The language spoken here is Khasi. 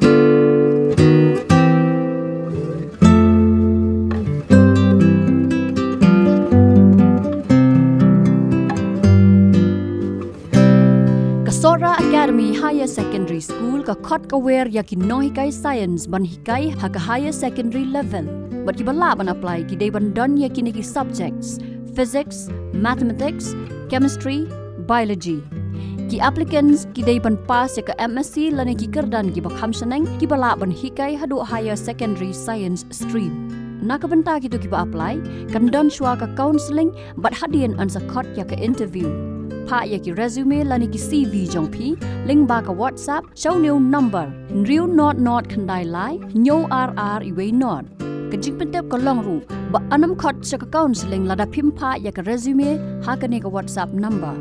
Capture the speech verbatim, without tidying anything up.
Ka Sohra Academy Higher Secondary School ka khot ka wer ïa ki nonghikai science ban hikai ha ka higher secondary level. Bad kiba lah ban apply ki dei ban don ïa kine ki subjects: physics, mathematics, chemistry, biology. Ki applicants ki dei ban pass ïa ka M S C lane ki kyrdan kiba kham shaneng kiba lah ban hikai haduh higher secondary science stream. Na ka bynta kito kiba apply, kan don shuwa ka counselling bad hadien yn sa khot ïa ka interview. Phah ïa ki resume lane ki C V jong phi lyngba ka WhatsApp sha une u number: hynriew nod nod khyndai lai hynñiew ar ar wei nod. Ka jingpyntip ka long ruh ba yn ym khot sha ka counselling lada phim phah ïa ka resume ha kane ka WhatsApp number.